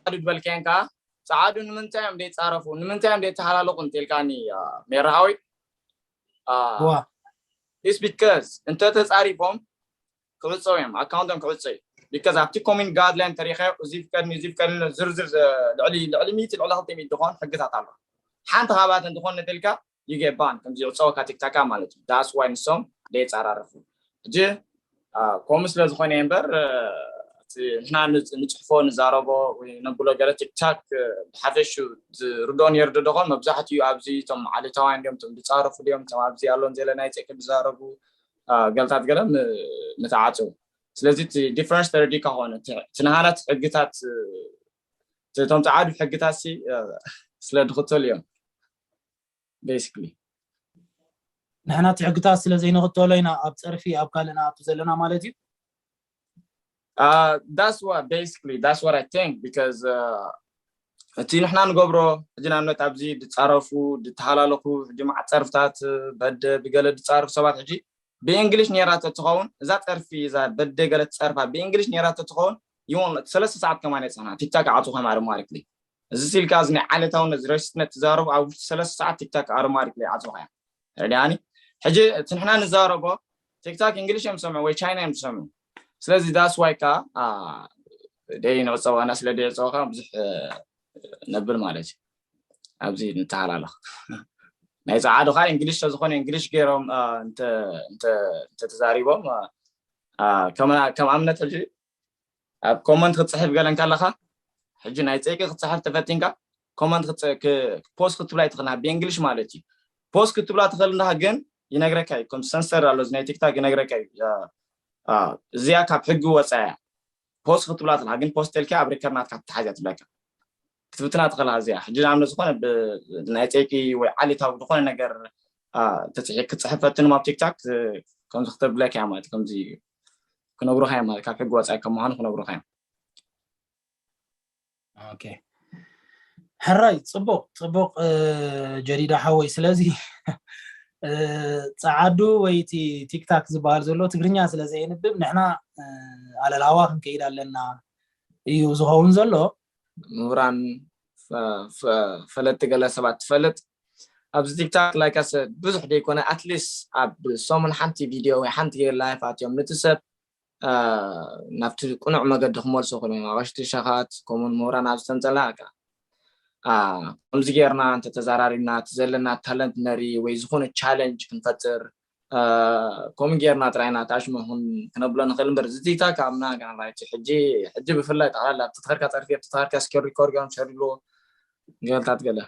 ጸዓዱ ዝበልካዮን ከዓ ጸዓዱ ንምንታይ እዮም ዘይጻረፉ፣ ንምንታይ እዮም ዘይተሃላለኹ እንተልካኒ፣ ሜርሃዊ? ዋ It's because እንተተጻሪፎም ክዕፀው እዮም፣ ኣካውንቶም ክዕፀ እዩ። Because ኣብቲ community guideline ተሪኸ እዚ ፍቀድኒ፣ እዚ ፍቀድኒ፣ ዝርዝር ልዕሊ ልዕሊ ሚእቲ፣ ልዕሊ ክልተ ሚእቲ ዝኾን ሕግታት ኣሎ። ሓንቲ ካብኣተን ዝኾን ነተልካ you get banned፣ ከምዚ ይዕፀወካ ቲክታካ ማለት እዩ። That's why ንሶም ዘይፃራረፉ። ሕጂ ከምኡ ስለ ዝኾነ እምበር፣ ንሕና ንፅሕፎ፣ ንዛረቦ ወይ ነብሎ ገለ፣ ቲክታክ ብሓፈሹ ዝርድኦ ነይሩ ዶ ዶኾን? መብዛሕትኡ ኣብዚ እቶም ዓሌታውያን ድዮም፣ እቶም ዝፃረፉ ድዮም፣ እቶም ኣብዚ ያለውን ዘለ ናይ ፀቂ ዝዛረቡ ገልታት ገለ ምተዓፅው። ስለዚ እቲ ዲፈረንስ ተረዲካ ኾነ፣ እቲ ናሃላት ሕግታት፣ እቶም ፀዓዱ ሕግታት ሲ ስለ ድኽተሉ እዮም basically። ንሕና እቲ ሕግታት ስለ ዘይንኽተሎ ኢና ኣብ ፀርፊ ኣብ ካልእ ንኣቱ ዘለና ማለት እዩ። That's what basically that's what I think, because እቲ ንሕና ንገብሮ ሕጂ ንኣብነት ኣብዚ ድፃረፉ ድተሃላለኹ ሕጂ መዓት ፀርፍታት በደ ብገለ ድፃረፉ ሰባት ሕጂ ብእንግሊሽ ነይራ ተትኸውን፣ እዛ ፀርፊ እዛ በደ ገለ ትፀርፋ ብእንግሊሽ ነይራ ተትኸውን፣ ይወን ሰለስተ ሰዓት ከማን የፅና ቲክታክ ዓፁ ከማ ርማሪክሊ። እዚ ሲልካ እዚ ናይ ዓለታውነት ረሽትነት ትዛረቡ ኣብ ውሽጢ ሰለስተ ሰዓት ቲክታክ ኣርማሪክሊ ዓፅኻ እያ። ረዲኣኒ? ሕጂ እቲ ንሕና ንዛረቦ ቲክታክ እንግሊሽ እዮም ዝሰምዑ ወይ ቻይና እዮም ዝሰምዑ። ስለዚ that's why ካ ደይ ንዕፀዋና ስለ ደይዕፀወካ ብዙሕ ነብል ማለት እዩ። ኣብዚ ንተሃላለኽ ናይ ፀዓዱ ካ እንግሊሽ ስለዝኾነ እንግሊሽ ገይሮም እንተተዛሪቦም ከም ኣብነት ሕጂ ኣብ ኮመንት ክትፅሕፍ ገለ እንከለኻ ሕጂ ናይ ፀይቂ ክትፅሕፍ ተፈቲንካ ኮመንት ፖስት ክትብላ ይትኽእልና ብእንግሊሽ ማለት እዩ። ፖስት ክትብላ ትኽእል እንዳ ግን ይነግረካ እዩ። ከም ሰንሰር ኣሎ ናይ ቲክታክ ይነግረካ እዩ። እዚኣ ካብ ሕጊ ወፃ እያ። ፖስት ክትብላ ትላ ግን ፖስት ተልካ ኣብ ሪከር ናትካ ትተሓዝያ ትብለካ ክትፍትና ትኽእላ እዚኣ። ሕጂ ንኣብነት ዝኾነ ናይ ፀይቂ ወይ ዓሊታዊ ዝኾነ ነገር ተፅሒ ክትፅሕፍ ፈትንም ኣብ ቲክታክ ከምዚ ክተብለካ እያ ማለት ከምዚ ክነግሩኻ እዮም ማለት ካብ ሕጊ ወፃኢ ከም ምዃኑ ክነግሩኻ እዮም። ኦኬ ሕራይ ፅቡቅ ፅቡቅ ጀዲዳ ሓወይ። ስለዚ ፀዓዱ ወይ እቲ ቲክታክ ዝበሃል ዘሎ ትግርኛ ስለ ዘየንብብ ንሕና ኣለላዋ ክንከይድ ኣለና እዩ ዝኸውን ዘሎ። ምሁራን ፈለጥቲ ገለ ሰባት ትፈልጥ ኣብዚ ቲክታክ ላይካስ ብዙሕ ደይኮነ ኣትሊስት ኣብ ሰሙን ሓንቲ ቪድዮ ወይ ሓንቲ ላይፍ ኣትዮም ነቲ ሰብ ናብቲ ቁኑዕ መገዲ ክመልሶ ክእሉ እዮም። ኣቐሽቲ ሸኻት ከምኡን ምሁራን ኣብ ዝተንጸላ ከምዚ ጌርና እንተተዛራሪብና እቲ ዘለና ታለንት ነሪ ወይ ዝኾነ ቻለንጅ ክንፈጥር ከምኡ ጌርና ጥራይና ተኣሽሞ ክነብሎ ንኽእል እምበር ዝቲታ ካብና ጋንራይቲ ሕጂ ሕጂ ብፍላይ ጠቕላላ ኣብቲ ተኸርካ ጸርፊ ኣብቲ ተኸርካ ስኪል ሪኮርድ ገም ሸሪሉ ገልታት ገለ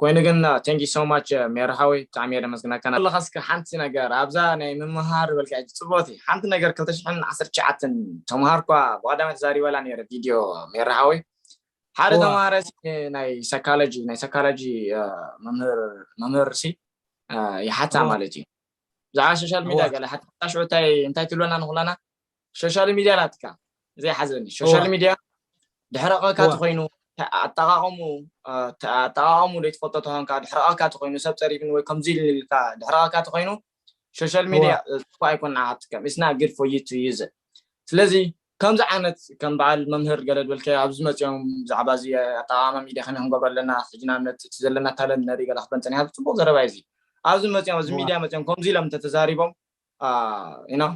ኮይኑ ግን thank you so much ሜርሃዊ ብጣዕሚ እየ ደመስግነካ ኣለኻ። እስከ ሓንቲ ነገር ኣብዛ ናይ ምምሃር በልካ ሕጂ ጽቡቕቲ ሓንቲ ነገር ክልተ ሽሕን ዓሰርተ ትሽዓተን ተምሃርኳ ብቐዳማይ ተዛሪበላ ነይረ ቪድዮ ሜርሃዊ ሓደ ተምሃረ ናይ ሳይኮሎጂ ናይ ሳይኮሎጂ መምህር መምህር ሲ ይሓታ ማለት እዩ ብዛዕባ ሶሻል ሚድያ ገለ ሓታ ሽዑ እንታይ እንታይ ትብለና ንኹላና ሶሻል ሚድያ ናትካ ዘይሓዘኒ ሶሻል ሚድያ ድሕረቐካ ተኮይኑ ኣጠቃቀሙ ኣጠቃቀሙ ዘይትፈልጦ ተኾንካ ድሕረቐካ ተኮይኑ ሰብ ፀሪፍኒ ወይ ከምዚ ኢልካ ድሕረቐካ ተኮይኑ ሶሻል ሚድያ ፅቡቅ ኣይኮን ንዓካ ትጥቀም it's not good for you to use it። ስለዚ ከምዚ ዓይነት ከም በዓል መምህር ገለ ዝበልካዮ ኣብዚ መፅኦም ብዛዕባ እዚ ኣጠቃቅማ ሚድያ ከመይ ክንገብሮ ኣለና ሕጂ ንኣብነት እቲ ዘለና ታለንት ነርኢ ገለ ክትበን ፀኒሓ ፅቡቅ ዘረባ እዩ እዚ ኣብዚ መፅኦም እዚ ሚድያ መፅኦም ከምዚ ኢሎም እንተተዛሪቦም you know